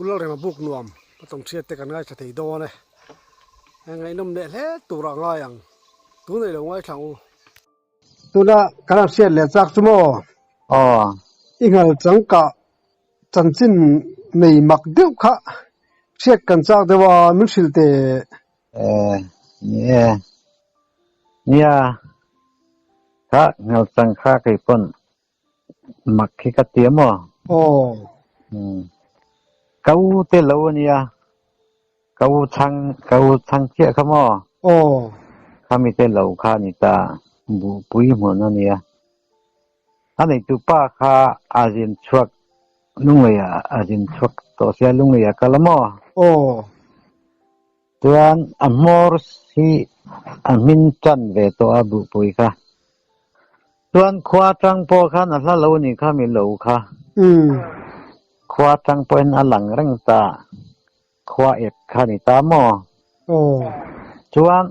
Pu Lalrema buk nuam a tawng chhiat te kan ngaithla thei dawn e. Ngaihnawm leh hle tur ah ngai ang. Tun ei lo ngaithla ang u. Tuna kan han hriat leh chak chu maw? Aw. I nghal changkah chanchin nei mak deuh kha hriat kan chak deuh a, min hrilh teh. Eh, ni e. Nia, kha nghal chang kha kei pawn mak hi ka ti a maw? Aw. Umm. Ka u te lo a nia. Ka u chhang, ka u chhang chiah kha maw? Aw. Khami te lo kha a ni ta, buhpui hmun a nia. A neitu pa kha a zin chhuak Lungleiah a zin chhuak tawh sia Lungleiah kal a maw? Aw. Chuan a hmawr hi a hmin tan ve tawh a buhpui kha. Chuan khua atang pawh khan a hla lo a nih kha mi lo kha. Khua atang pawhin a lang reng ta. Khua ep kha ni ta maw? Aw. Chuan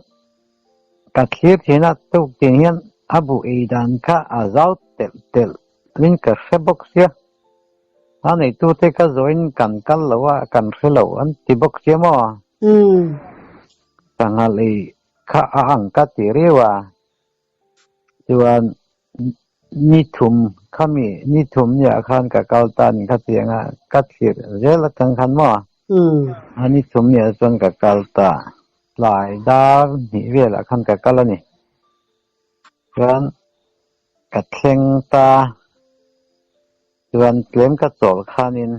ka thlir thin a tuk tin hian a buh ei dan kha a zau telh telh in ka hre bawk sia. A neitute ka zawhin kan kal lo a, kan hre lo an ti bawk sia maw? Sangha lei kha a ang ka ti riau a, chuan ni thum khami ni thum niah khan ka kal ta ni kha tiang a, ka thlir zel atang khan maw? A ni thum niah chuan ka kal ta, tlai dar hnih velah khan ka kal a ni. Chuan ka thleng ta, chuan tlem ka chawl khanin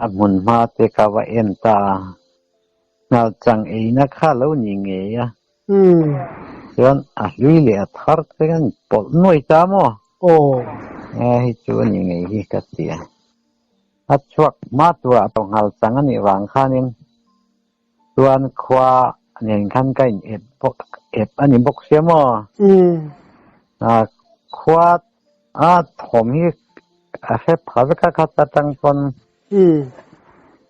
a hmun hma te ka va en ta a, nghal chang eina kha lo ni ngei a, chuan a hlui leh a thar te kan pawlh nuai ta maw? Aw. Hei chu a ni ngei hi ka ti a, a chhuak hma turah tawh nghal chang a nih vang khanin Chuan khua nen khan ka in ep bawk ep a ni bawk sia maw? A khua a thawm hi a hre pha vek a khat atang pawn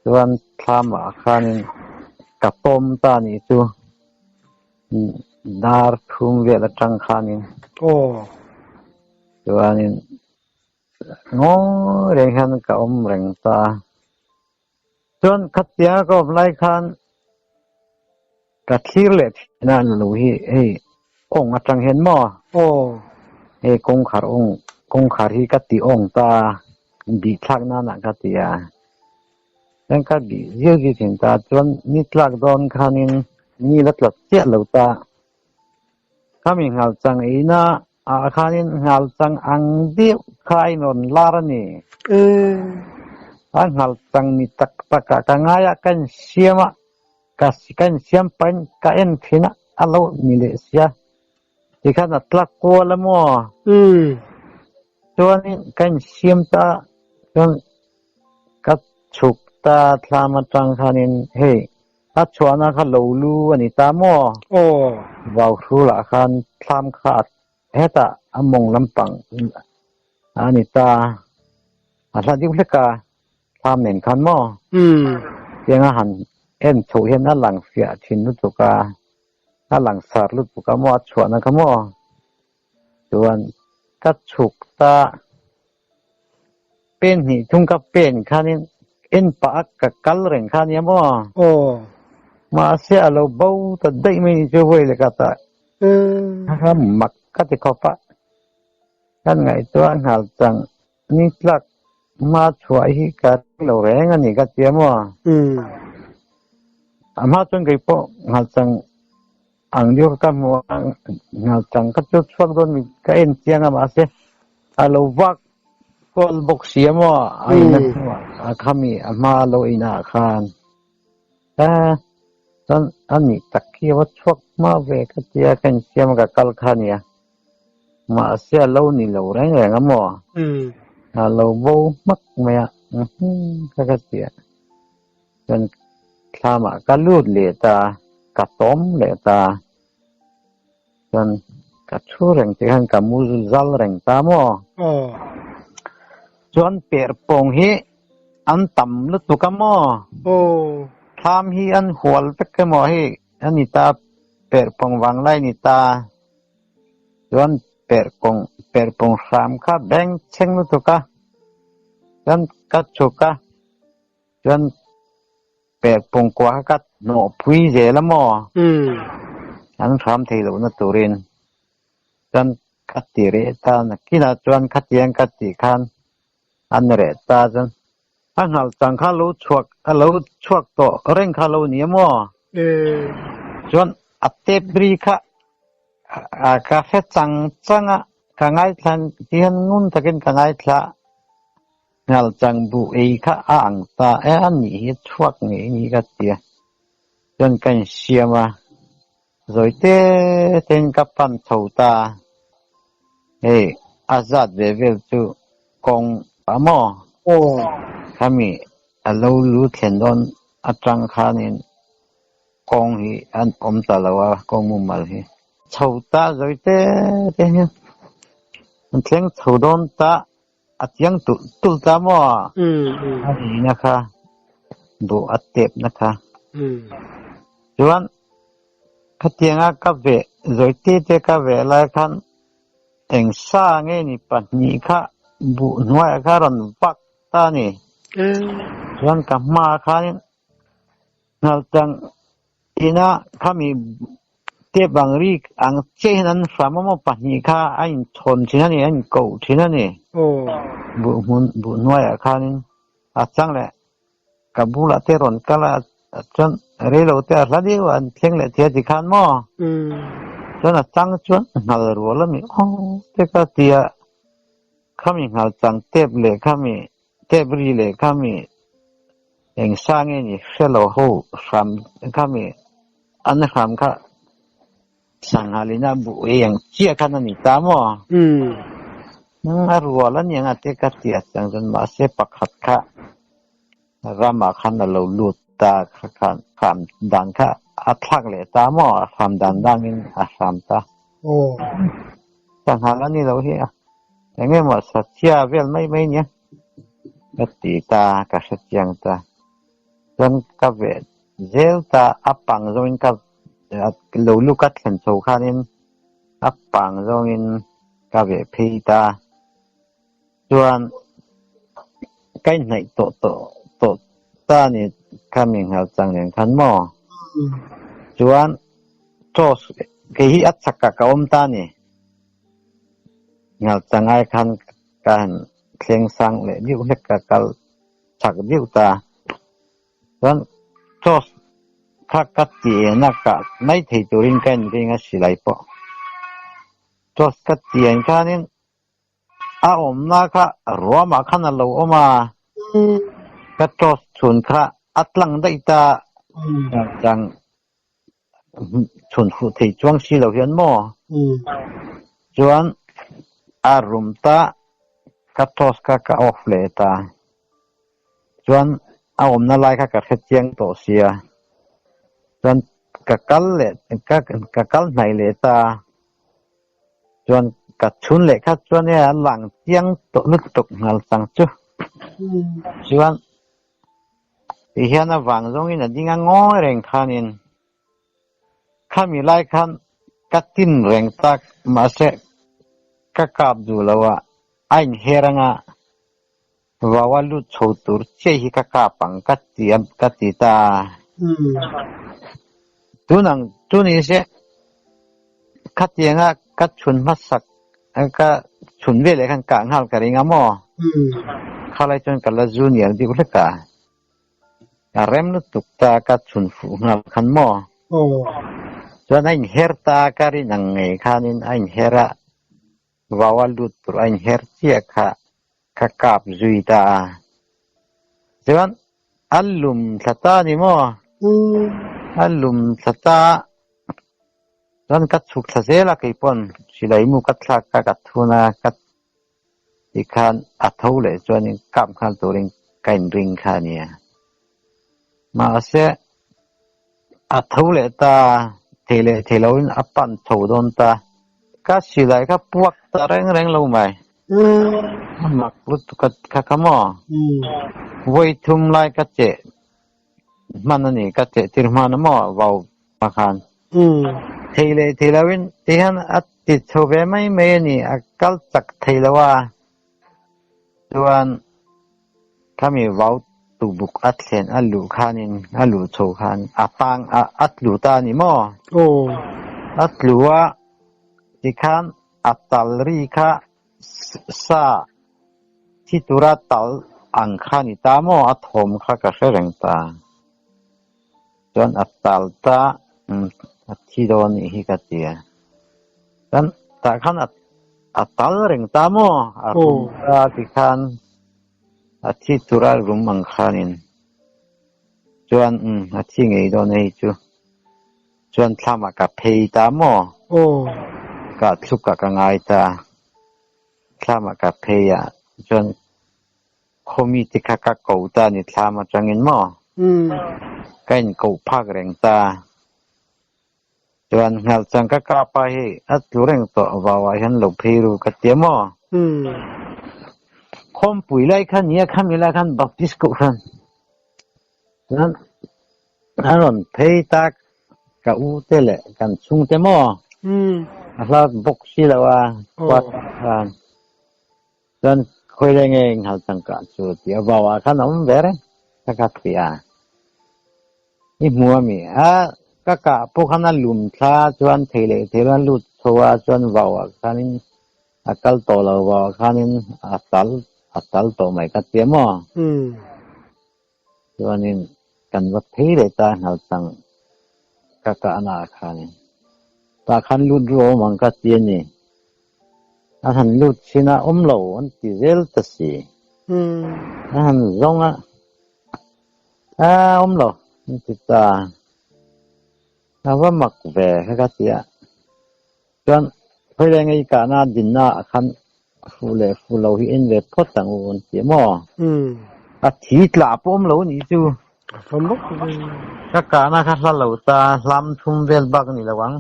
chuan thlamah khanin ka pawm ta a nih chu dar thum vel atang khanin chuanin ngawi reng hian ka awm reng ta a. Chuan khatia ka awm lai khan ka thlir leh thin a lo hi hei awng atang hian maw? Aw. Hei kawngkhar awng kawngkhar hi ka ti awng ta a bih thlak nana ka ti a. Chuan ka bih zir zir thin ta chuan ni tlak dawn khanin ni la tla chiah lo ta. Khami nghal chang eina ah khanin nghal chang ang deuh kha a inrawn lar a ni. A nghal chang ni tak tak ah ka ngai a, ka insiam a, ka ka insiam pahin ka en thin a, a lo ni leh sia. Tikhan a tlak kual a maw? Chuanin ka insiam ta a, chuan ka chhuk ta thlam atang khanin hei A chhuahna kha lo lu a ni ta maw? Aw. Vau hrulah khan thlam kha a hetah a mawng lampang a ni ta. A hla deuh hlek a, thlam nen khan maw? Umm. Tiang a han en chhoh hian a lang fiah thin lutuk a, a lang sar lutuk a maw a chhuahna kha maw? Chuan ka chhuk ta. Pen hnih thung ka pen khanin en pah a ka kal reng kha nia maw? Aw. Mahse a lo bo ta daih mai ni chu vawi leh ka ta kha mak ka ti khawp a. Kan ngaihtuah nghal chang ni tlak hma chhuah hi ka ring lo reng a ni ka tia maw? A hma chuan kei pawh nghal chang Ang deuh ka hmu a, nghal chang ka chu chhuak dawn mi ka en chiang a mahse a lo vak kual bawk si a maw a in a hnuah a khami a hma a lo in ah khan a chuan a nih tak hi a va chhuak hma ve ka tia ka insiam a ka kal kha a nia mahse a lo ni lo reng reng a maw a lo bo hmak mai a ka ka tia. Chuan thlamah ka lut leh ta, ka tawm leh ta. Chuan ka thu reng tih khan ka mu zal reng ta maw? Aw. Chuan perhpawng hi an tam lutuk a maw? Aw. Thlam hi an hual vek emaw hei a ni ta, perhpawng vanglai a ni ta. Chuan perhpawng perhpawng hram kha beng chheng lutuk a, chuan ka chhuk a. Chuan per pawng kua kha ka hnawh phui zel a maw? An hram thei lohna turin chuan ka ti reh ta. Nakinah chuan khatiang ka tih khan an reh ta chuan a nghal chang kha lo chhuak a lo chhuak tawh reng kha lo ni a maw? Chuan a tep ri kha ka hre chang chang a, ka ngaithla ti hian ngun takin ka ngaithla. Nghalchang buh ei kha a ang ta e, a nih hi chhuak ngei ni ka ti a, chuan ka insiam a, zawi te tein ka pan chho ta, hei a zat ve vel chu kawng a maw? Khami a lo lu thlen dawn atang khanin kawng hi an awm ta lo a, kawng mumal hi. Chho ta zawi te te hian an thleng chho dawn ta. A chiang tulh tulh ta maw? A nihna kha buh a tepna kha. Chuan khatianga ka veh zawi te te ka veh lai khan eng sa nge ni pahnih kha buh hnuaiah kha rawn vak ta a ni. Chuan ka hmaah khanin nghalchang Ina khami tep ang ri ang chiah hian an hram a maw pahnih kha a inchhawn thin a ni, a inkoh thin a ni. Buh hmun buh hnuaiah khanin a chang leh ka bulah te rawn kal a chuan reilo te a hla deuh a an thleng leh thei a ti khan maw? Chuan a chang chuan nghal rual a mi aw te ka ti a, khami nghal chang tep leh khami tep ri leh khami Eng sa nge ni hre lo ho hram kha mi an hram kha sangha lina buh ei ang chiah khan a ni ta maw? A rual a niang a te ka ti a chiang chuan mahse pakhat kha ramah khan a lo lut ta kha khan hram dan kha a thlak leh ta maw? A hram dan dangin a hram ta. Sangha la ni lo hi a eng emaw sachia vel mai mai nia. Ka ti ta, ka hre chiang ta. Chuan ka veh zel ta, a pang zawngin ka lo lu ka thlen chho khanin a pang zawngin ka veh phei ta. Chuan ka inhnaih tawh tawh tawh ta ni kha mi nghal chang nen khan maw? Chuan torch kei hi a chakah ka awm ta ni. Nghal changai khan ka han thleng sang leh deuh hlek ka kal chak deuh ta. Chuan torch kha ka ti en a kah mai thei turin ka inring a silai pawh. Torch ka ti en khanin a awmna kha ruamah khan a lo awm a, ka torch chhun kha a tlang daih ta. Nghal chang Chhun fuh thei chuang si lo hian maw? Chuan a rum ta ka torch kha ka off leh ta. Chuan a awmna lai kha ka hre chiang tawh sia. Chuan ka kal leh ka ka kal hnaih leh ta. Chuan ka chhun leh kha chuan e a lang chiang tawh lutuk nghal chang chu. Chuan Ti hian a vang zawngin a ding a ngawi reng khanin khami lai khan ka tin reng tak mahse ka kap duh lo a, a inher anga vau a lut chho tur chiah hi ka kap ang ka ti a ka ti ta a. Tunang chu ni se khatianga ka chhun hmasak Ka chhun veleh khan kah nghal ka ring a maw? Khalai chuan ka la zu nial deuh hlek a. A rem lutuk ta ka chhun fuh nghal khan maw? Chuan a inher ta ka rin ang ngei khanin a inher a, vau a lut tur a inher chiah kha ka kap zui ta a. Chuan a lum thla ta a ni maw? A lum thla ta. Chuan ka chhuk thla zel a kei pawn silai mu ka thlak a ka thun a ka ti khan a tho leh chuanin kap nghal turin ka inring kha a nia. Mahse a tho leh ta thei leh thei loin a pan chho dawn ta. Ka silai kha puak ta reng reng lo mai. A mak lutuk kha kha maw? Vawi thum lai ka cheh Hman a ni, ka cheh tir hman a maw vau hma khan. Thei leh thei lo in ti hian a ti chho ve mai mai a ni, a kal chak thei lo a. Chuan khami vau Tubuk a thlen a luh khanin a luh chho khan a tang a a tlu ta a ni maw? Aw. A tlu a tikhan a tal ri kha sa thi tura tal ang kha ni ta maw? A thawm kha ka hre reng ta. Chuan a tal ta a thi dawn nih hi ka ti a. Chuan tah khan a tal reng ta maw? A rum ta tikhan A thi tura rum ang khanin chuan umm a thi ngei dawn a hei chu. Chuan thlamah ka phei ta maw? Aw. Ka thlukah ka ngai ta. Thlamah ka phei a chuan khawmi te kha ka ko ta a ni thlam atangin maw? Umm. Ka inkoh phak reng ta. Chuan nghal chuan ka kap a hei a tlu reng tawh vau ah hian lo phei ru ka tia maw? Khawmpui lai khan nia khami lai khan Baptist kohhran chuan a rawn phei tak ka u te leh kan chhung te maw? A hla bawk si lo a khua khan chuan khawi leh nge nghal changka chu tih a vau ah khan a awm ve reng ka ka ti a. I hmu a mi a, ka kah pawh khan a lum thla chuan thei leh thei lo a lut chho a chuan vau ah khanin a kal tawh lo vau ah khanin a tal a tal tawh mai ka tia maw? Chuanin kan va phei leh ta nghal chang ka kahna ah khanin tah khan lut ru awm ang ka ti a ni. A han lut chin a awm lo an ti zel ta si. A han zawng a. A awm lo an ti ta. A va mak ve kha ka ti a. Chuan khawi leng ei kahna dinna ah khan fu leh fu lo hi en ve phawt ang u an ti a maw? A thi tla pawh awm lo a nih chu. A va mak ve. Ka kahna kha hla lo ta, hlam thum vel bak a ni lo ang.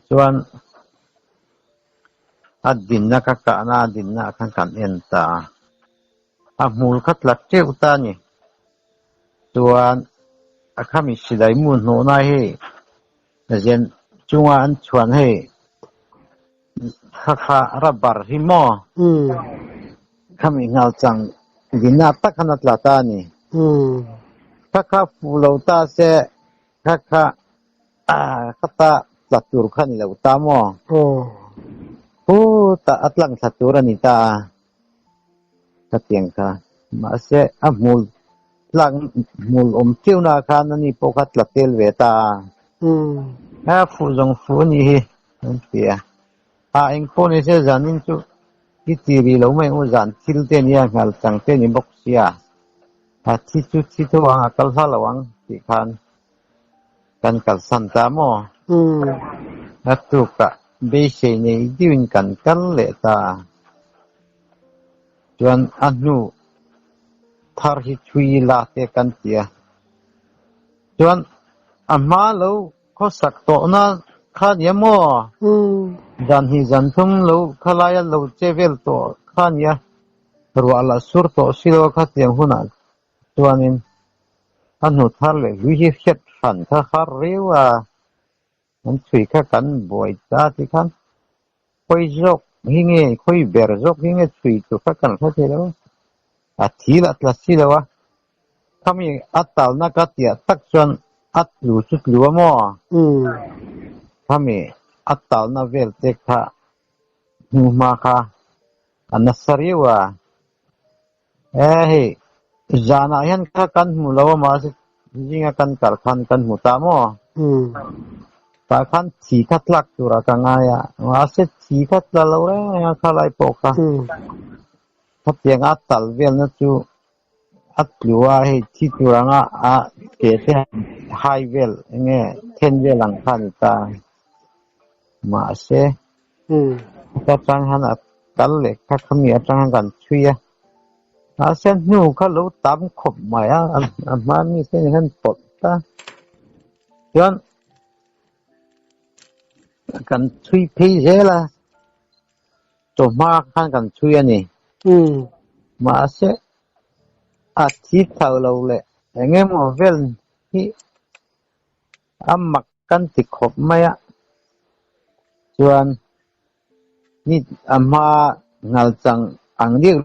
Chuan a dinna ka kahna a dinna ah khan kan en ta a. A hmul kha tla teuh ta a ni. Chuan a khami silai mu hnawhna hi zen chunga an chhuan hei kha kha rubber hi maw? Khami nghal chang dinna tak khan a tla ta a ni. Kha kha fuh lo ta se kha kha kha ta tla tur kha ni lo ta maw? Khutah a tlang thla tur a ni ta a. Ka tiang kha. Mahse, a hmul tlak hmul awm ṭiuna khan ani pawh kha tla tel ve ta a. A fuh zawng fuh a nih hi, an ti a. A eng pawh ni se zanin chu i ti rih lo mai u, zan thil te nia, nghal chang te ni bawk sia. A thi chu thi tho ang, a kal hla lo ang tih khan kan kalsan ta maw? A tukah beisei nei deuhin kan kal leh ta. Chuan a hnu thar hi chhui la te kan ti a. Chuan a hma lo khawsak tawhna kha nia maw? Zan hi zan thum lo khalaia lo che vel tawh kha nia. Ruah lah sur tawh si lo a khatiang hunah chuanin a hnu thar leh hlui hi hriat hran kha har riau a. An chhui kha kan buai ta tih khan khawi zawk hi nge khawi ber zawk hi nge chhui tur kha kan hre thei lo a, a thi lah tla si lo a, khami a talna ka tiah tak chuan a tlu chu tlu a maw? Khami a talna vel te kha hnuhma kha a nasa riau a, e hei zanah hian kha kan hmu lo a mahse zinga kan kal khan kan hmu ta maw? Tah khan thi kha tlak turah ka ngai a, mahse thi kha tla lo reng reng a khalai pawh kha. Khatiang a tal velna chu a tlu a, hei thi tur anga a ke te hai vel enge then vel ang kha a ni ta. Mahse ka tang han a kal leh kha khami atang han kan chhui a, mahse hnu kha lo tam khawp mai a, a hma mi te nen khan pawlh ta. Chuan kan chhui phei zel a, chawhma khan kan chhui a ni. Mahse a thi tho lo leh eng emaw vel hi a mak kan ti khawp mai a, chuan ni a hma nghal chang Ang dik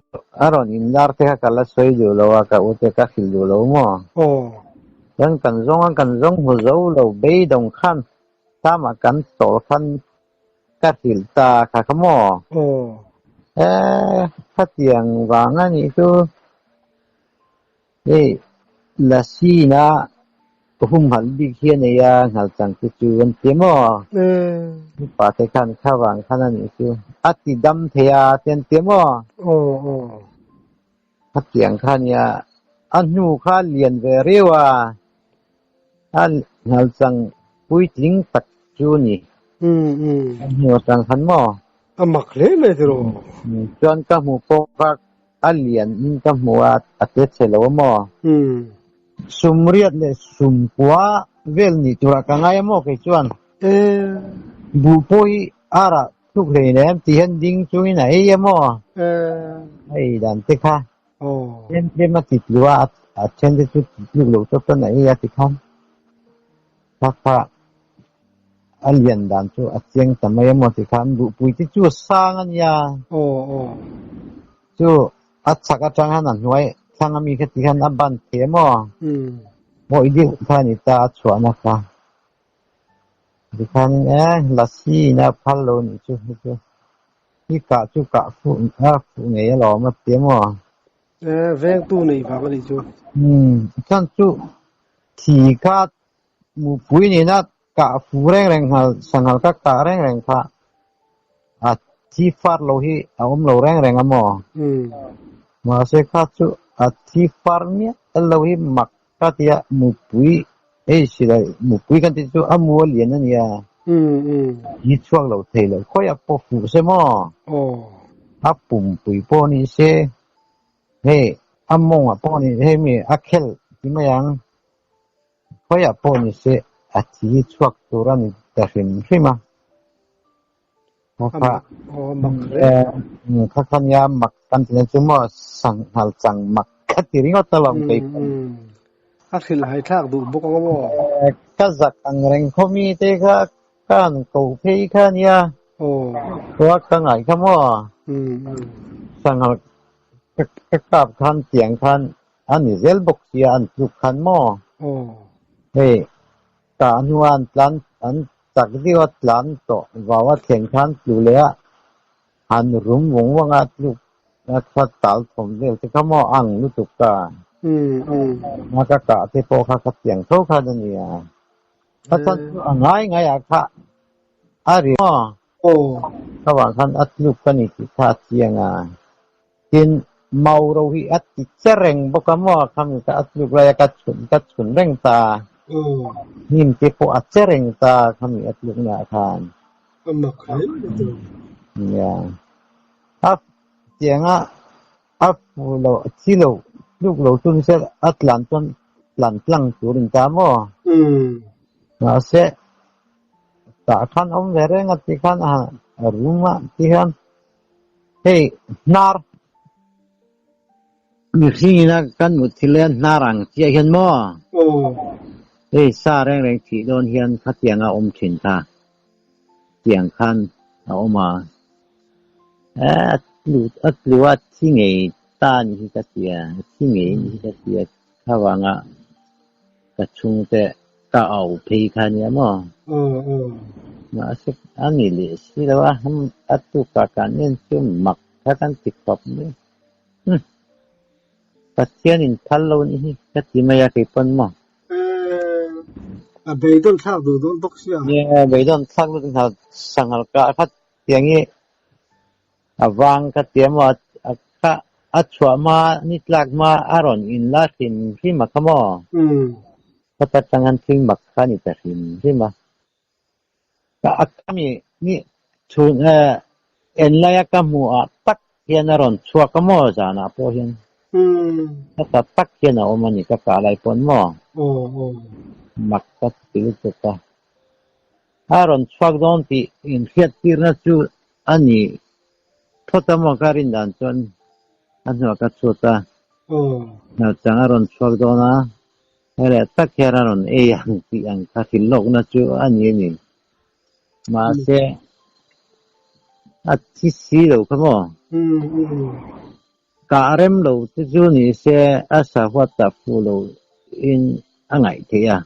a rawn inlar te kha ka la sawi duh lo a, ka u te ka hrilh duh lo maw? Aw. Chuan kan zawng a, kan zawng hmu zo lo beidawng khan tlamah kan chawl khan ka hrilh ta kha kha maw? Aw. E, khatiang vang a nih chu. Hei Lasi na humhalh bik hi a nei a, nghal chang te chu an ti maw? Upa te khan kha vang khan a nih chu a ti dam thei a te an ti maw? Aw aw. Khatiang kha a nia, a hnu kha a lian ve riau a, a nghal chang puitling tak chu a ni. A hnu atang khan maw? A mak hle mai tiraw? Chuan ka hmu pawh kha A lian in ka hmu a, a te chhe lo a maw? Sum riat leh sum kua vel nih turah ka ngai a maw kei chuan? Buh pawh hi a rah thluk hlei nem tih hian ding chungin a ei a maw? A ei dan te kha tlem tlem a ti tlu a, a then te chu ti tluk lo tawp chuan a ei a ti khan kha kha a lian dan chu a chiang ta mai a maw ti khan buhpui te chu a sang a nia. Chu a chhak atang hian a hnuai thlang ami kha ti hian a ban thei a maw? Mawi deuh kha a ni ta a chhuahna kha. Tikhanin e lasi in a phal lo nih chu hei chu hi kah chu kah fuh a fuh ngei alawm a ti a maw? E vengtu nei vang a nih chu. Umm chuan chu thi kha mupui nena kah fu reng reng nghal sanghal ka kah reng reng kha a thi far lo hi a awm lo reng reng a maw? Mahse kha chu a thi far miah lo hi mak ka ti a, mupui hei silai mupui kan tih chu a mu a lian a nia. Hi chhuak lo thei lo khawiah pawh fuh se maw? A pumpui pawh ni se hei a mawngah pawh ni hei mi a khelh ti mai ang. Khawiah pawh ni se a thi chhuak tur a ni ta hrim hrim a. Kha kha nia mak kan ti na chu maw sanghal chang mak ka ti ringawt alawm kei pawh. A hrilh hai thlak duh bawk ang maw? Ka zak ang reng khaw mi te kha ka han ko phei kha nia. Khua ka ngaih kha maw? Sanghal ka kap khan tiang khan a ni zel bawk sia an tluk khan maw? Hei Tah hnua an tlan an chak deuh a tlan tawh vau a thlen khan tlu leh a han rum vung vung a tluk a kha tal thawm vel te kha maw ang lutuk ka a ka kah te pawh kha kha tiang tho khan a nia a chhan chu a ngai ngai ah kha a ri maw kha vang khan a tluk ka ni tih kha a chiang a. Tin, Mauro hi a ti che reng bawk a maw? Khami kha a tluk lai a ka chhun ka chhun reng ta. Hnim te pawh a che reng ta khami a tluk naah khan. A mak hle mai chu. Nia. A tianga a fu lo thi lo tluk lo chu nise a tlan chuan tlan tlang tur in ta maw? Mahse tah khan awm ve reng a ti khan a rum a ti hian. Hei hnar mihring ina kan mut thil hian hnar ang chiah hian maw? Hei sa reng reng thih dawn hian khatiang a awm thin kha tiang khan a awm a, a tlu a tlu a thi ngei ta a nih hi ka ti a, a thi ngei a nih hi ka ti a, kha vanga ka chhungte ka au phei kha nia maw? Mahse a ni leh si lo a, a tukah kan en chu mak kha kan ti khawp mai. Umm Pathian in phal lo nih hi ka ti mai a kei pawn maw? A beidawn thlak duh dawn bawk sia. Nia, beidawn thlak lutuk hna sanghal kah kha tiang hi A vang ka ti a maw? A kha a chhuah hma, ni tlak hma a rawn in la hrim hrim a kha maw? Khata tang an thil mak kha a ni ta hrim hrim a. Ka a ka mi ni chhun en laia ka hmuh ah tak hian a rawn chhuak a maw zanah pawh hian. Khata tak hian a awm a ni ka kah lai pawn maw? Mak ka ti lutuk a. A rawn chhuak dawn tih inhriattirna chu a ni phawt a maw ka rin dan chuan a hnuah ka chhut a, hnalchang a rawn chhuak dawn a, heleh tak hian a rawn ei ang tih ang kha hrilhlawkna chu a ni a ni. Mahse, a thi si lo kha maw? Kah rem lo te chu ni se a sahuat tah fuh lo in a ngaih theih a.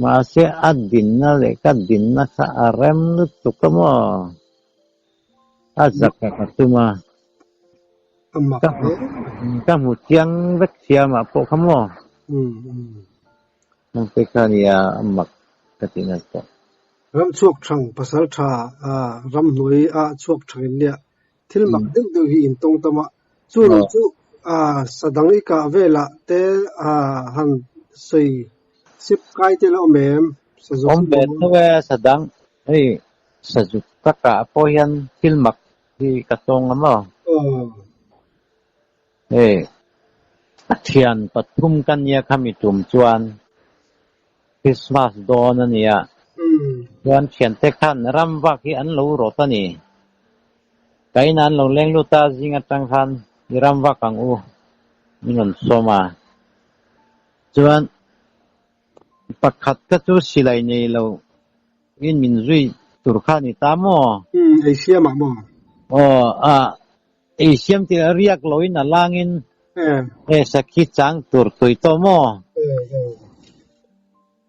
Mahse a dinna leh ka dinna kha a rem lutuk a maw? A zak a ka tum a. Ka hmu chiang vek sia mah pawh kha maw? Nangte kha nia a mak ka tih nasa tawh. Ram chhuak thang pasal tha ramhnuai ah chhuak thang in nia thil mak deuh deuh hi in tawng tam a, chu lo chu sadang i kah velah te han sawi sep kai te la awm em? Sazuk Awm ve tho e sadang hei sazuk ka kah pawh hian thil mak hi ka tawng a maw? Hei thian pathum ka nia khami tum chuan Christmas dawn a nia. Chuan thiante khan ram vak hi an lo rawt a ni. Ka inah an lo leng lut a, zing atang khan i ram vak ang u min rawn sawm a. Chuan pakhat kha chu silai nei lo in min zui tur kha a ni ta maw? Ei siam ah maw? Aw, a ei siam tih a riak lo in a lang in e sakhi chang tur tui tawh maw?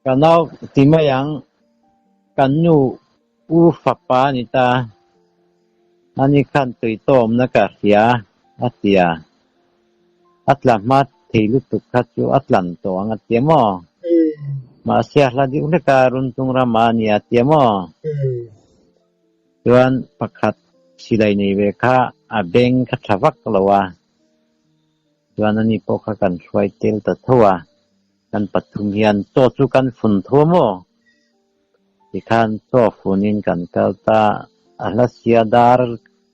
Ka nau ti mai ang, kan nu u fapa a ni ta, ani khan tui tawh awmna ka hria a ti a, a tla hma thei lutuk kha chu a tlan tawh ang a ti a maw? Mahse a hla deuh hlek a, Runtung rama a ni a ti a maw? Chuan pakhat silai nei ve kha a beng kha tha vak lo a, chuan ani pawh kha kan hruai tel ta tho a, kan pathum hian chaw chu kan fun tho a maw? Tikhan chaw funin kan kal ta, a hla sia dar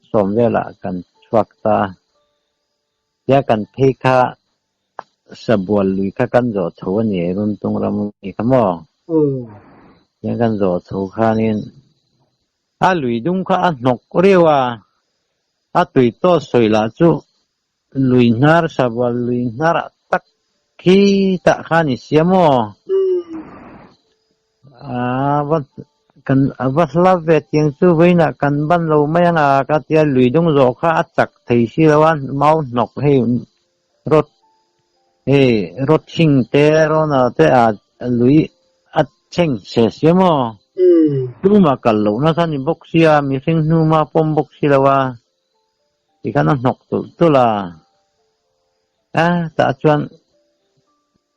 sawm velah kan chhuak ta. Tia kan phei kha sabual lui kha kan zawh chho a ni e, Runtung ram a ni kha maw? Tia kan zawh chho khanin a lui dung kha a hnawk riau a, a tui tawh sawi lah chu lui hnar sabual lui hnar ah tak khi tah kha a ni sia maw? A va kan a va hla ve tiang chu vawiinah kan ban lo mai ang a ka tia lui dung zawh kha a chak thei si lo a mau hnawk hei rawt hei rawt hring te rawna te a lui a chheng se sia maw tumah kal loh nasa ni bawk sia mihring hnuma pawm bawk si lo a tikhan a hnawk tulh tulh a a tah chuan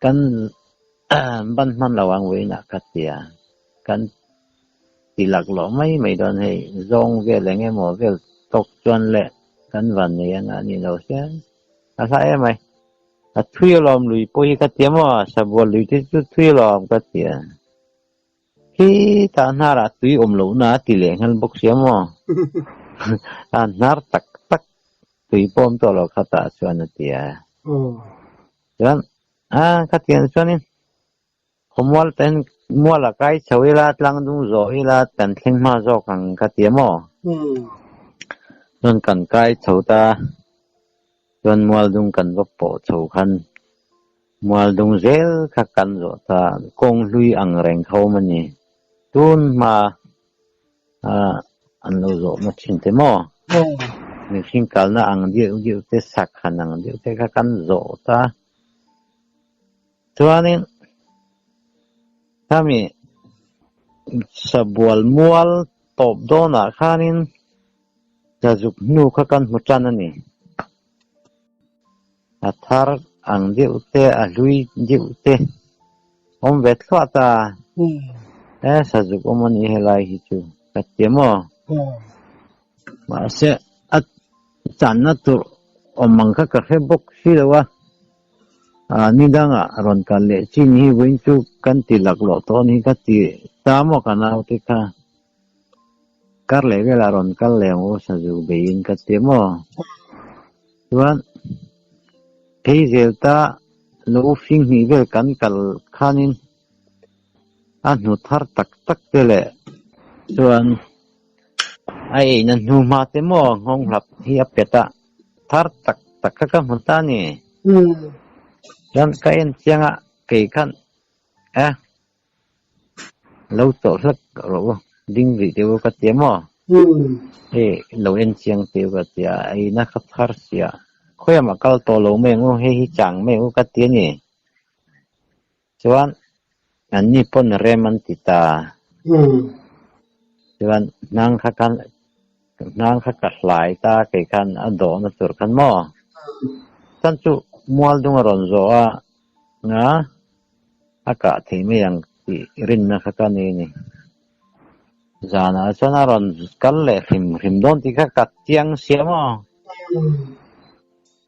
Kan ban hman lo ang vawiinah ka ti a, kan ti laklawh mai mai dawn hei, zawng vel eng emaw vel tawk chuan leh kan van nei ang a ni lo sia, a hla em ai. A thui alawm lui pawh hi ka ti a maw, sabual lui te chu thui alawm ka ti a. Khi tah hnarah tui awm lohna a ti leh nghal bawk sia maw, a hnar tak tak tui pawh awm tawh lo kha tah chuan a ti a. Chuan a khatiang chuanin khawmual ten mual a kai chho ila tlang dung zawh ila kan thleng hma zawk ang ka ti a maw? Chuan kan kai chho ta chuan mual dung kan va pawh chho khan mual dung zel kha kan zawh ta kawng hlui ang reng kha awm a ni. Tun hma an lo zawh na thin te maw? Mihring kalna ang deuh deuh te, sakhan ang deuh te kha kan zawh ta. Chuanin khami sabual mual tawp dawnah khanin sazuk hnu kha kan hmu tan a ni. A thar ang deuh te, a hlui deuh te awm ve thluah ta. E sazuk awm a ni helai hi chu ka ti maw? Mahse a channa tur awm ang kha ka hre bawk si lo a, ni dangah rawn kal leh chin hi vawiin chu kan ti laklawh tawh a ni ka ti ta maw ka naute kha. Kar leh velah rawn kal leh ang u Sazu beiin ka ti maw? Chuan phei zel ta lo fing hnih vel kan kal khanin a hnu thar tak tak te leh chuan a eina hnu hma te maw nghawng hlap hi a pet a thar tak tak kha ka hmu ta a ni. Chuan ka en chiang a kei khan e. Lo chawh hlek rawh u, ding rih teh u ka ti a maw? Hei lo en chiang teh u ka ti a, eina kha thar sia. Khawiah mah kal tawh lo mai ang u, hei hi chang mai ang u ka ti a ni. Chuan anni pawn rem an ti ta. Chuan hnang kha khan hnang kha ka hlai ta kei khan a dawhna tur khan maw? Chuan chu mual dung a rawn zawh a nga a kah thei mai ang tih rinna kha ka nei a ni. Zanah chuan a rawn kal leh hrim hrim dawn tih kha ka chiang sia maw?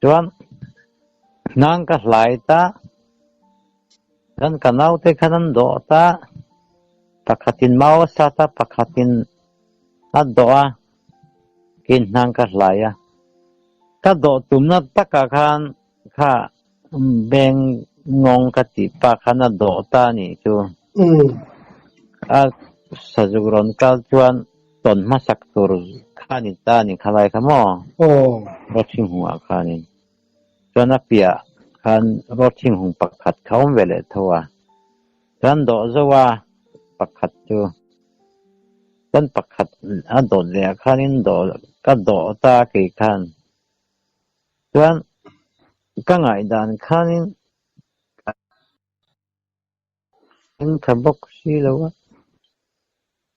Chuan hnang ka hlai ta, chuan ka naute khan an dawh ta, pakhatin mau a sat a, pakhatin a dawh a, keiin hnang ka hlai a. Ka dawh tumna takah khan kha beng ngawng ka tih pa khan a dawh ta a nih chu. A sazuk rawn kal chuan tawn hmasak tur kha ni ta a ni khalai kha maw? Rawthinghungah khanin. Chuan a piah khan rawthinghung pakhat kha awm ve leh tho a. Chuan dawh zo a pakhat chu. Chuan pakhat a dawt leh ah khanin dawh ka dawh ta kei khan. Chuan ka ngaihdan khanin ka eng tha bawk si lo a.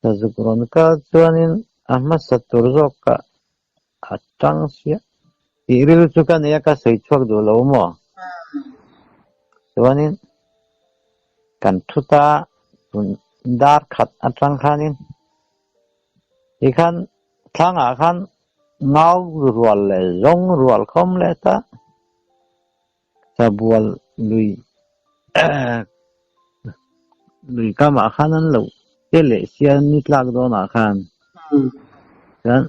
Sazuk rawn kal chuanin a hmasa tur zawkah a tang sia. Tih ril chu ka nei a, ka sawi chhuak duh lo maw? Chuanin kan thu ta tun dar khat atang khanin tikhan thlangah khan ngau rual leh zawng rual khawm leh ta Sabual lui lui kamah khan an lo che leh sia ni tlak dawnah khan chuan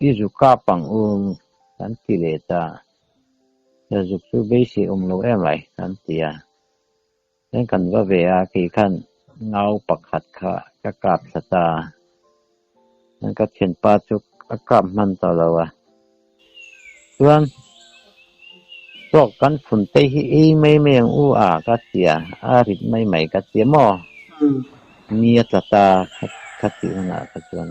i zu kap ang u kan ti leh ta zuk chu beisei awm lo em ai kan ti a chuan kan va ve a kei khan ngau pakhat kha ka kap thla ta chuan ka thianpa chu a kap hman tawh lo a. Chuan tawk kan phun te hi ei mai mai ang u a ka ti a, a rit mai mai ka ti a maw? Ni a tla ta ka tih hunah kha chuan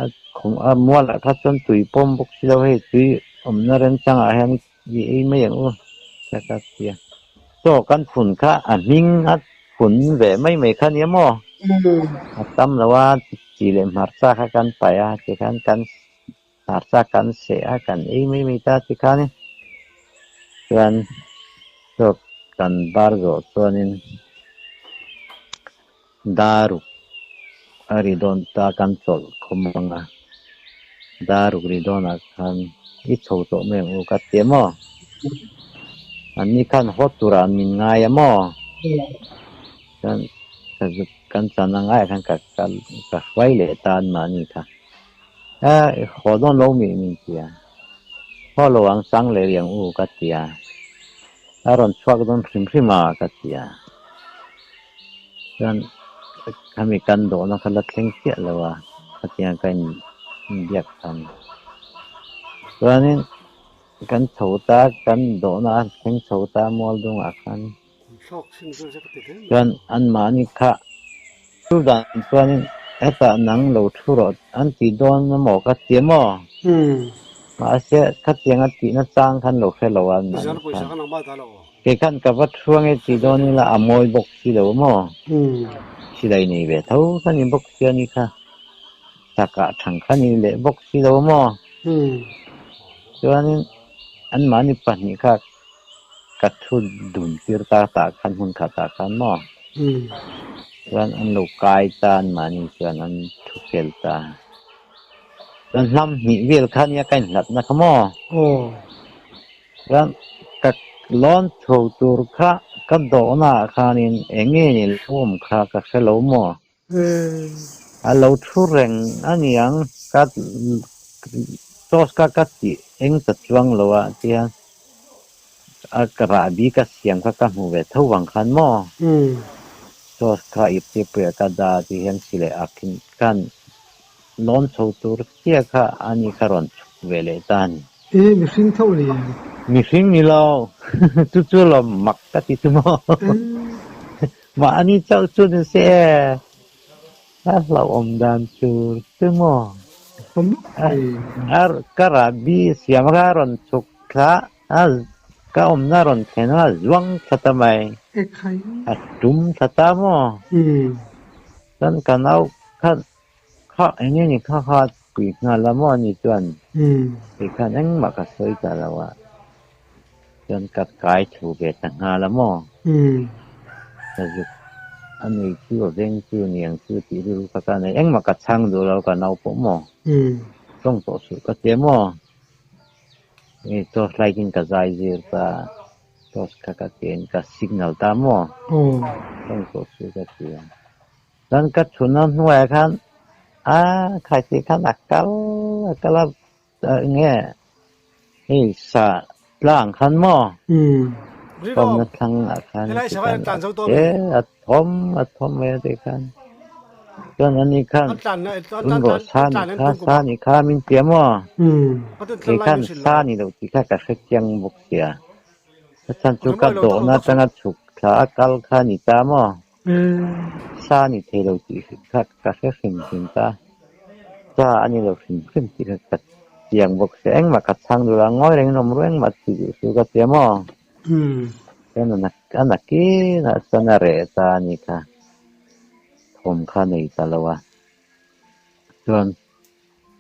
a khum a mualah kha chuan tui pawm bawk si lo hei tui awmna remchangah hian i ei mai ang u ka ka ti a. Chaw kan phun kha a hming a phun ve mai mai kha nia maw? A tam lo a chi leh hmarcha kha kan paih a tikhan kan hmarcha kan seh a kan ei mai mai ta tikhan chuan chaw kan bar zawh chuanin daruk a ri dawn ta kan chawlh khawm ang a daruk ri dawnah khan i chho tawh mai ang u ka ti a maw? Anni khan haw turah min ngai a maw? Chuan ka zuk kan chan ang aiah khan ka kal ka hruai leh ta an mahni kha. A haw dawn lo mi min ti a, haw lo ang sang leh rih ang u ka ti a, a rawn chhuak dawn hrim hrim a ka ti a. Chuan khami kan dawhna kha la thleng chiah lo a, khatiang ka inbiak tham. Chuanin kan chho ta, kan dawhna a thleng chho ta mual dungah khan. Chuan anmahni kha chu dan chuanin hetah nang lo thu rawh an ti dawn emaw ka ti emaw? Mahse khatiang a tihna chang khan lo hre lo a anmahni khan. Kei khan ka va thu ange tih dawn ila a mawi bawk si lo maw? Silai nei ve tho kha ni bawk si a ni kha. Chakah thang kha ni leh bawk si lo maw? Chuanin anmahni pahnih kha ka thu dun tir ta tah khan hmun khatah khan maw? Chuan an lo kai ta anmahni chuan an thu fel ta. Chuan hnam hnih vel kha nia ka inhlatna kha maw? Chuan ka lawn chho tur kha ka dawhna ah khanin eng nge ni lo awm kha ka hre lo maw? A lo thu reng a niang ka toss kha ka tih eng ta chuang lo a tia a ka rahbi ka siam kha ka hmu ve tho vang khan maw? Toss kha ip te puiah ka dah tih hian silai ak khan Lawn chho tur chiah kha ani kha rawn chhuk ve leh ta a ni. E, mihring tho ni em? Mihring ni lo, chu chu lo mak ka ti chu maw? Mahni chauh chu ni se e, a hlauhawm dan tur chu maw? Ka rahbi siam kha a rawn chhuk thla a, ka awmna a rawn thlen a, a zuang thla ta mai. A tum thla ta maw? Chuan ka nau kha kha eng nge ni kha kha pui nghal a maw ani chuan kei khan engmah ka sawi ta lo a, chuan ka kai thu ve ta nghal a maw? Ka zuk a nei chu a veng chu niang chu tih rilru kha ka nei, engmah ka chhang duh lo ka nau pawh maw? Tawng tawh suh ka ti a maw? Hei torch light in ka zai zir ta, torch kha ka ken ka signal ta maw? Tawng tawh suh ka ti a. Chuan ka chhun a hnuaiah khan a khai tih khan a kal a kal a eng nge hei sa tlang khan maw kawmna thlang ah khan ti khan a che a thawm a thawm mai a ti khan chuan ani khan tun rawh sa ni kha sa ni kha min tia maw kei khan sa ni lo tih kha ka hrechiang bawk sia a chhan chu ka dawhna atanga chhuk thla a kal kha ni ta maw. Sa a ni thei lo tih kha ka hre hrim hrim ta. Sa a ni lo hrim hrim tih kha ka chiang bawk sia. Engmah ka chhang duh lo a, ngawi rengin awm ruih engmah tih duh suh ka ti a maw? Chuan a nakinah chuan a reh ta a ni kha. Thawm kha a nei ta lo a. Chuan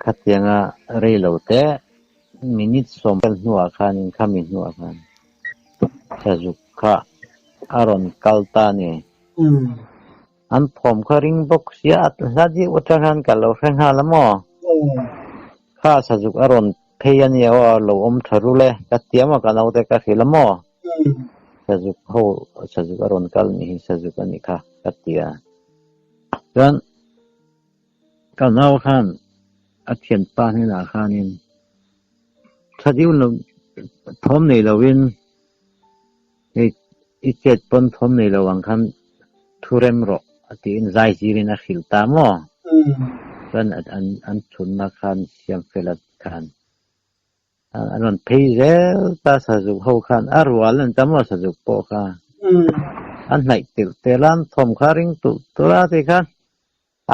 khatianga rei lo te minute sawm vel hnuah khanin khami hnuah khan Sazuk kha a rawn kal ta a ni. An thawm kha ring bawk sia a hla deuh atang hian ka lo hre nghal a maw? Kha Sazuk a rawn phei a nia aw a lo awm tha rul e ka ti a maw ka naute ka hrilh a maw? Sazuk ho Sazuk a rawn kal nih hi Sazuk a nih kha ka ti a. Chuan Ka nau khan a thianpa hnenah khanin tha deuh lo thawm nei loin hei i chet pawn thawm nei lo ang khan thu rem rawh a tiin zai zirin a hrilh ta maw? Chuan an chhunna khan Siamfela khan an rawn phei zel ta Sazuk ho khan a rual an ta maw Sazuk pawh kha an hnaih tirh tel a an thawm kha ring tulh tulh a tikhan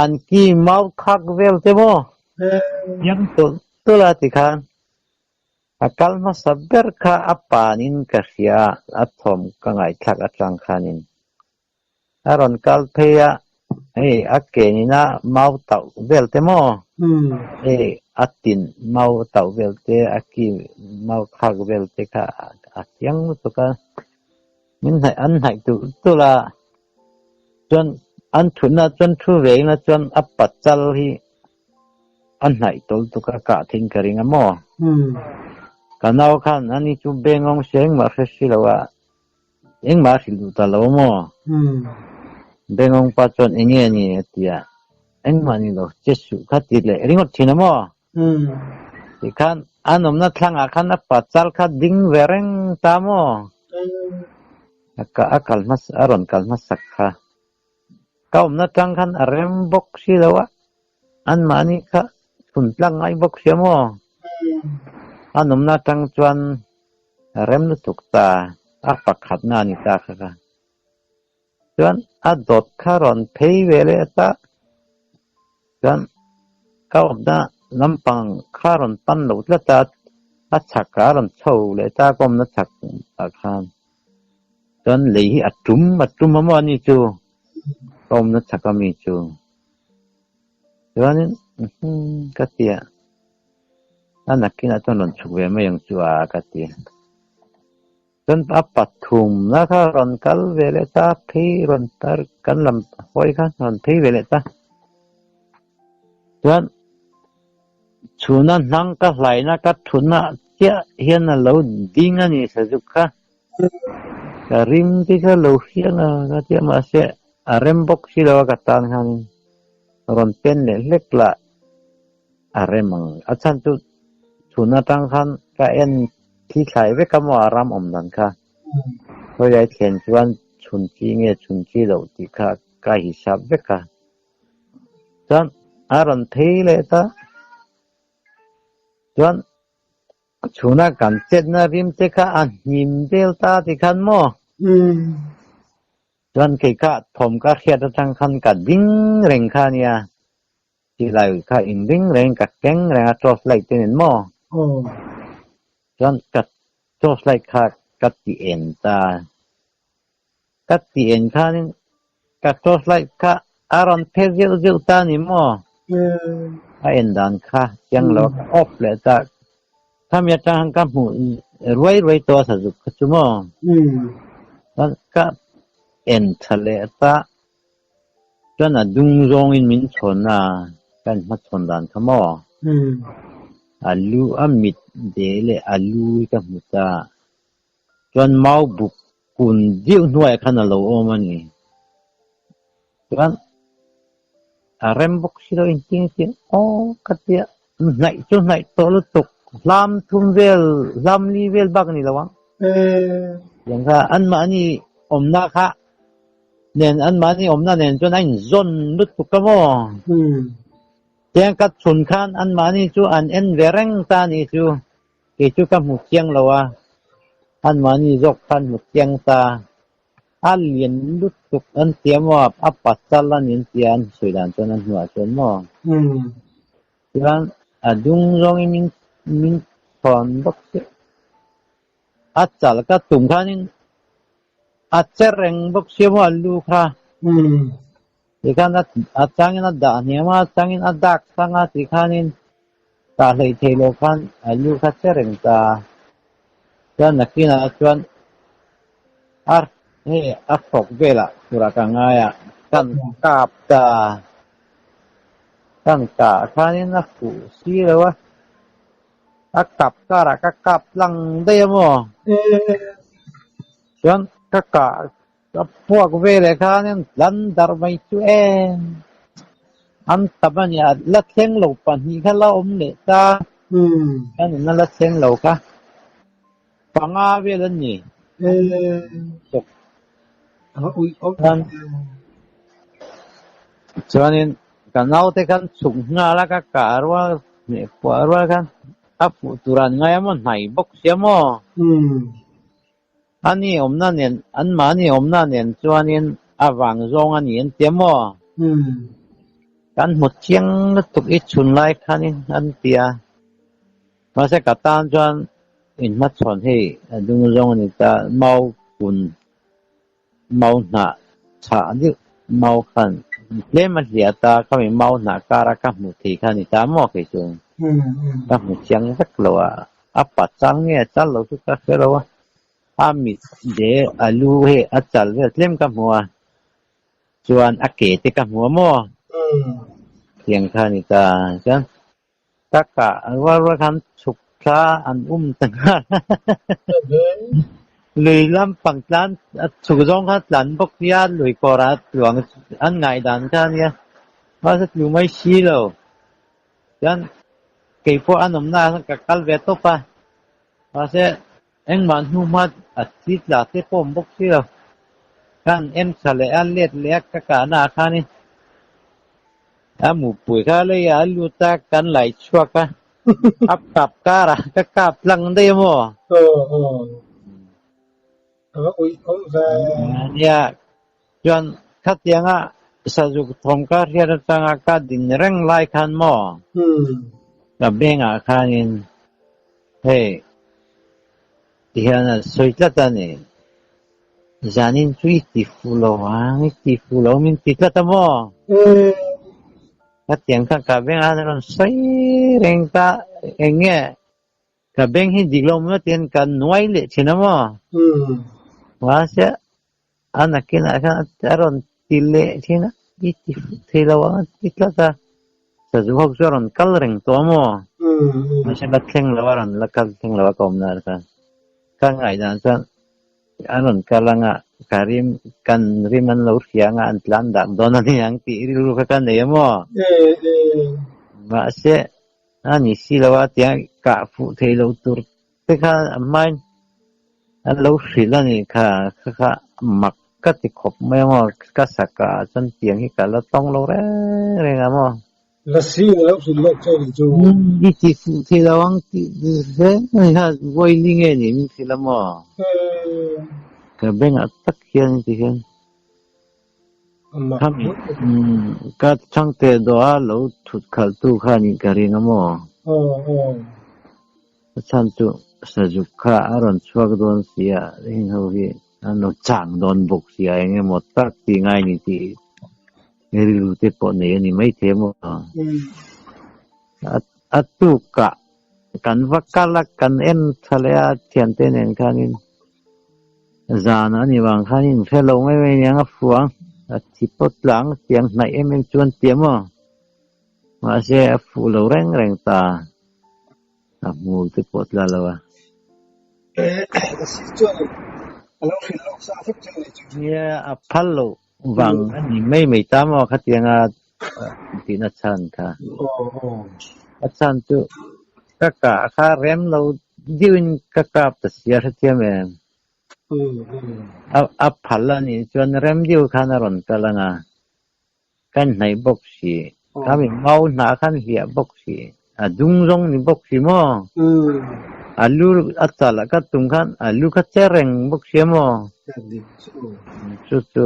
An ki mau khak vel te maw? Piang tulh tulh a tikhan a kal hmasa ber kha a panin ka hria a, a thawm ka ngaihthlak atang khanin a rawn kal phei a, hei a ke nina mau tauh vel te maw? Hei a tin mau tauh vel te, a ki mau khak vel te kha a chiang lutuk a, min hnaih an hnaih tulh tulh a. Chuan an thutna chuan thu ve ila chuan a pachal hi a hnaih tawl tuk a kah thin ka ring a maw? Ka nau khan ani chu bengawng sia engmah hre si lo a, engmah a hrilh duh ta lo a maw? Bengawng pa chuan eng nge ni a ti a, engmah ni lo che suh kha ti leh ringawt thin a maw? Tikhan an awmna thlangah khan a pachal kha ding ve reng ta maw? A kal hmasa a rawn kal hmasak kha ka awmna tang khan a rem bawk si lo a, anmahni kha chhun tlang ngai bawk sia maw? An awmna tang chuan a rem lutuk ta, a pakhatna a ni ta kha kha. Chuan a dawt kha rawn phei ve leh ta, chuan ka awmna lampang kha rawn pan lo tlat a, a chhak a rawn chho leh ta ka awmna chhak ah khan. Chuan lei hi a tum a tum a maw ani chu ka awmna chhak ami chu. Chuanin ka ti a, a nakinah chuan rawn chhuk ve mai ang chu a ka ti a. Chuan a pathumna kha rawn kal ve leh ta, phei rawn tar kan lam hawi kha rawn phei ve leh ta. Chuan chhuna hnang ka hlaina ka thutna chiah hian a lo ding a ni Sazuk kha. Ka rim te kha lo hriat a ka tia mahse a rem bawk si lo a ka tan khanin rawn pen leh hlek lah a rem ang. A chhan chu chhun atang khan ka en thi thlai vek a maw a ram awm dan kha. Khawilai thlen chuan chhun chi nge chhun chi loh tih kha ka hisap vek a. Chuan a rawn phei leh ta. Chuan chhuna kan chetna rim te kha a hnim vel ta ti khan maw. Chuan kei kha thawm ka hriat atang khan ka ding reng kha a nia. Silai kha inring reng ka keng reng a torch light te nen maw? Aw. Chuan ka torch light kha ka ti en ta. Ka ti en khanin ka torch light kha a rawn phe zeuh zeuh ta ni maw? A en dan kha chiang lo a ka off leh ta. Khami atang khan ka hmuh ruai ruai tawh a sazuk kha chu maw? Chuan ka en tha leh ta. Chuan a dung zawngin min chhawn a, ka inhmachhawn dan kha maw? A lu a mit de leh a lu hi ka hmu ta. Chuan mau buk kun deuh hnuaiah khan a lo awm a ni. Chuan a rem bawk si lo engtin nge tih aw ka tia hnaih chu hnaih tawh lutuk hlam thum vel hlam li vel bak a ni lo ang. Tiang kha anmahni awmna kha nen anmahni awmna nen chuan a inzawn lutuk a maw? Tiang ka chhun khan anmahni chu an en ve reng ta a nih chu. Kei chu ka hmu chiang lo a, anmahni zawk khan hmu chiang ta. A lian lutuk an tia maw, a pasal a ni an tia an sawi dan chuan a hnuah chuan maw. Chuan a dung zawngin min min thawn bawk chiah. A chal ka tum khanin a che reng bawk sia maw a lu kha. Tikhan a changin a dah hniam a, a changin a dak sang a tikhanin tah hleih theih loh khan a lu kha che reng ta. Chuan nakinah chuan a hei a hrawk velah turah ka ngai a, kan kap ta. Kan kah khanin a fuh si lo a. A kap karah ka kap tlang daih a maw? Chuan ka kah ka puak ve leh khanin tlan darh mai chu e an tam a nia la thleng lo pahnih kha la awm leh ta kan in a la thleng lo kha panga vel an ni. Chuanin ka naute khan chhuk nghal a ka kah rual hmeh puah rual khan a fuh tur an ngai a maw hnai bawk sia maw? A ni awmna nen anmahni awmna nen chuanin a vang zawng a ni an tia maw? Kan hmu chiang lutuk i chhun lai khanin an tia. Mahse ka tan chuan inhmachhawn hei a dung zawng a ni ta mau kun Mau hnah chhah deuh mau khan tlem a hliah ta khami mau hnah kara ka hmuh thei kha a ni ta maw kei chu ka hmu chiang vek lo a, a pa chal nge a chal lo chu ka hre lo a, a mit de a lu hei a chal vel tlem ka hmu a, chuan a ke te ka hmu a maw tiang kha a ni ta chuan Ka kah rual rual khan chhuk thla an um ta nghal a. Lui lampang tlan a chhuk zawng kha tlan bawk nia lui kawrah tluang an ngaihdan kha ania mahse tlu mai si lo. Chuan keipawh an awmna ah khan ka kal ve tawp a mahse engmah hnu hma a thi tla te pawh awm bawk si lo. Khan en tha leh a let leh a ka kahna ah khanin A mupui kha lei ah a lut a, kan lai chhuak a, a kap kar ah ka kap tlang daih a maw? Aw aw. A va uih awm ve. Nia, chuan khatiang a sazuk thawm ka hriat atanga ka din reng lai khan maw? Ka beng ah khanin hei tihian a sawi tlat a ni. Zanin chu i ti fuh lo ang, i ti fuh lo min ti tlat a maw? Khatiang kha ka beng a rawn sawi reng ta, eng nge ka beng hi dik lo maw tiin ka nuai leh thin a maw? Mahse a nakinah khan a rawn ti leh thin a, i ti fuh thei lo ang a ti tlat a, sazu ho chu a rawn kal reng tawh a maw? Mahse la thleng lo a rawn la kal thleng lo a ka awmna khan ka ngaihdan chuan An rawn kal anga ka rim kan rim an lo hria anga an tlan dak dawn a ni ang tih rilru kha ka nei a maw? Mahse a ni si lo a tiang kah fuh thei lo tur te kha a hmain an lo hrilh a ni kha kha kha mak ka ti khawp mai a maw ka saka ah chuan tiang hi ka la tawng lo reng reng a maw? Lasi na lo hrilh lawk che a nih chu. I ti fuh thei lo ang tih reng a ni kha vawi nge ni min hrilh a maw? Ka bengah tak hian ti hian. Khami ka chhangte dawha lo thut khalh tu kha nih ka ring a maw? A chhan chu sazuk kha a rawn chhuak dawn si a, heng ho hi an lo chang dawn bawk si a, eng emaw tak tih ngai ni tih rilru te pawh nei a ni maithei a maw? A tukah kan va kal a, kan en tha leh a thiante nen khanin zan a ni vang khanin hre lo mai mai aniang a fu ang, a thi pawt tlang tiang hnaih em em chuan ti a maw? Mahse a fuh lo reng reng ta, a hmul te pawh tla lo a. Nia a phal lo vang a ni mai mai ta maw khatianga tihna chhan kha. A chhan chu ka kah kha rem lo deuhin ka kap ta sia hrethiam em. A phal a nih chuan rem deuh khan a rawn kal ang a. Kan hnaih bawk si. Khami mau hnah khan hliah bawk si. A dung zawng ni bawk si maw? A lu a chal ah ka tum khan a lu kha che reng bawk si a maw? Chu chu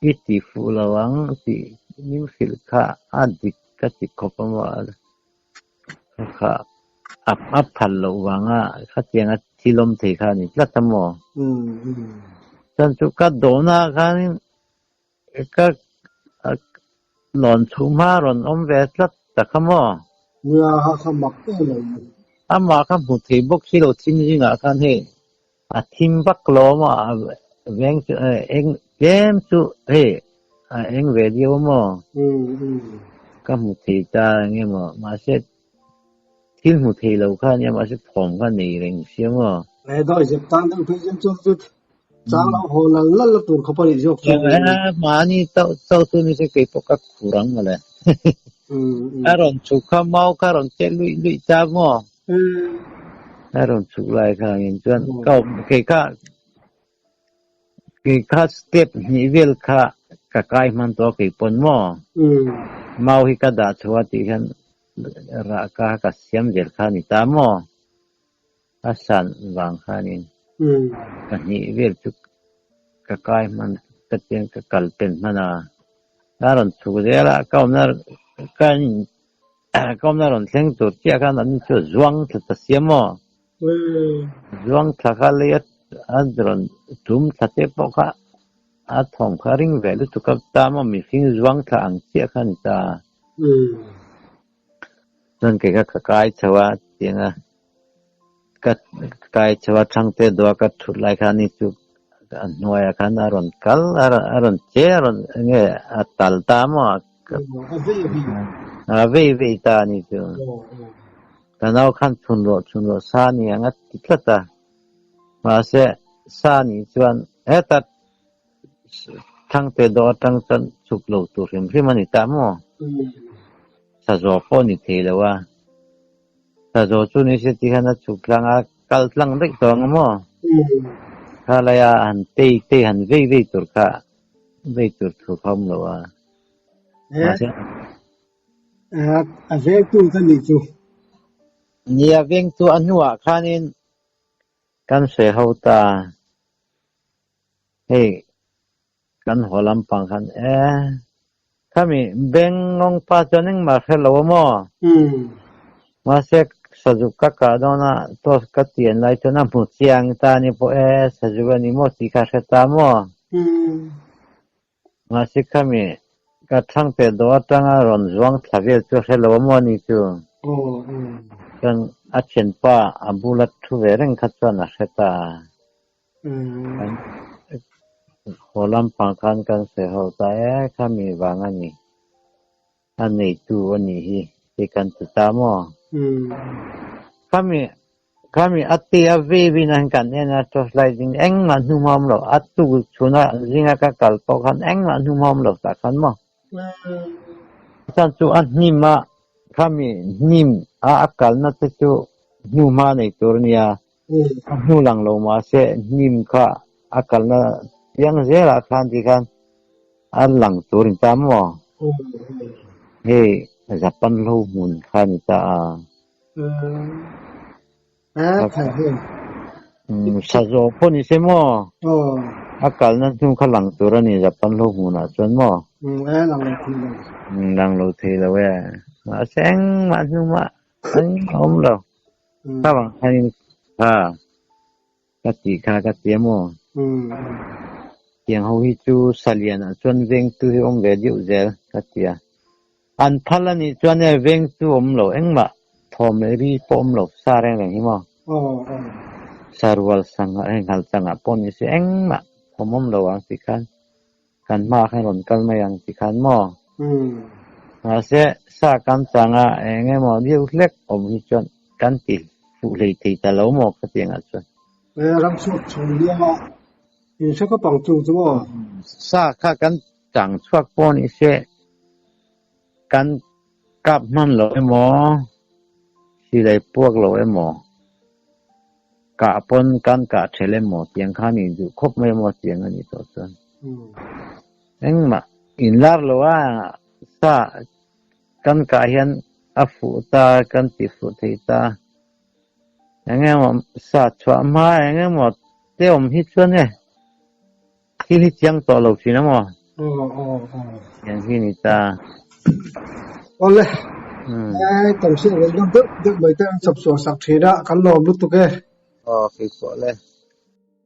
i ti fuh lo ang tih min hrilh kha a dik ka ti khawp a maw? Kha a phal loh vanga khatianga thil awm thei kha a ni tlat a maw? Chuan chu ka dawhna ah khanin Ka lawn chhuh hma rawn awm ve tlat ta kha maw? Nia, ha kha mak em lo ni. Amah kha hmu thei bawk si lo thim zingah khan hei a thim vak lo a maw a veng chu eng tlem chu hei a eng ve diau a maw? Ka hmu thei ta eng emaw mahse thil hmu thei lo kha ania mahse thawm kha nei reng si a maw? He dawihzep tan deuh phei chuan chu chu Chang lo haw lal lal la tur khawp a nih zawk chu. Mahni chauh chauh chu ni se kei pawh ka khur ang mawle. A rawn chhuk kha mau kha rawn che luih luih ta maw? A rawn chhuk lai kha angin chuan ka awm kei kha kei kha step hnih vel kha ka kai hman tawh a kei pawn maw? Mau hi ka dah chho a tih hian rah ka ka siam zel kha a ni ta maw? A san vang khanin pahnih vel chu ka kai hman ka chian ka kal pen hman a, a rawn chhuk zel a, ka awmna ka ka awmna rawn thleng tur chiah khan an chu a zuang thla ta sia maw? Zuang thla kha lei a a rawn tum thla te pawh kha a thawm kha a ring ve lutuk a, ta maw mihring zuang thla ang chiah kha a ni ta. Chuan kei kha ka kai chho a tiang a. Ka kai chho a Thangte dawh ka thut lai khan ni chu a hnuaiah khan a rawn kal a rawn che a rawn enge a tal ta maw a vei vei ta a ni chu. Ka nau khan chhun rawh chhun rawh sa ni ang a ti tlat a mahse sa nih chuan heta Thangte dawh atang chuan chhuk lo tur hrim hrim a ni ta maw? Sa zawh pawh ni thei lo a. Sa zawh chu ni se ti hian a chhuk tlang a, kal tlang daih tawh ang maw? Kha laia han tei tei han vei vei tur kha vei tur thu kha awm lo a. Mahse. A vengtu ka nih chu. Nia vengtu a hnuah khanin kan sawi ho ta. Hei kan haw lampang khan e khami bank ngawng pa chuan engmah hre lo a maw? Mahse sazuk ka kah dawn a toss ka tian lai chuan a hmu chiang ta a ni pawh e sazuk a ni maw tih kha a hre ta maw? Mahse khami ka thangte dawh atanga rawn zuang thla vel chu a hre lo a maw ni chu? Chuan a thianpa a bula thu ve reng kha chuan a hre ta a. Haw lampang khan kan sawi ho ta e, khami vang a ni. A neitu a nih hi tih kan ti ta maw? Khami khami a ti a vei vin a kan en a torchlight in engmah hnu hma awm lo, a tuk chhuna zinga ka kal pawh khan engmah hnu hma awm lo tah khan maw? Chuan chu a hnim a, khami hnim a a kalna te chu hnu hma nei tur a nia. A hnu lang lo mahse hnim kha a kalna piang zelah khan ti khan a lang tur in ta maw? Hei Japan hlo hmun kha ni ta a. Sazaw pawh ni se maw? A kalna hnu kha lang tur a ni Japan hlo hmunah chuan maw? E lang lo thei lo. Lang lo thei lo e. Mahse engmah hnumah engmah a awm lo. Kha vang khanin kha ka tih kha ka ti a maw? Tiang ho hi chu salian ah chuan vengtu hi awm ve deuh zel ka ti a. An phal a nih chuan e vengtu awm lo engmah thawm leh ri pawh awm lo sa reng reng hi maw? Sarual sangha heng hal changah pawh ni se engmah thawm awm lo ang tih khan kan hmaah khan rawn kal mai ang tih khan maw? Mahse sa kan changa eng emaw deuh hlek awm hi chuan kan ti fuh hlei thei ta lo maw ka ti angah chuan. E ram chhuak chho nia in hre khawp ang chung chu maw? Sa kha kan chang chhuak pawh ni se kan kap hman lo emaw, silai puak lo emaw, kah pawn kan kah ṭhel emaw tiang khan in duh khawp mai emaw tiang a nih tawh chuan. Engmah inlar lo a, sa kan kah hian a fuh ta, kan ti fuh thei ta. Eng emaw sa chhuah hma eng emaw te awm hi chuan e thil hi chiang tawh lo thin a maw? Tiang hi ni ta. Awle, kan hriat reng deuh deuh deuh mai te an chawp chhuah sak thin a, kan lawm lutuk e. Aw, kei pawh le.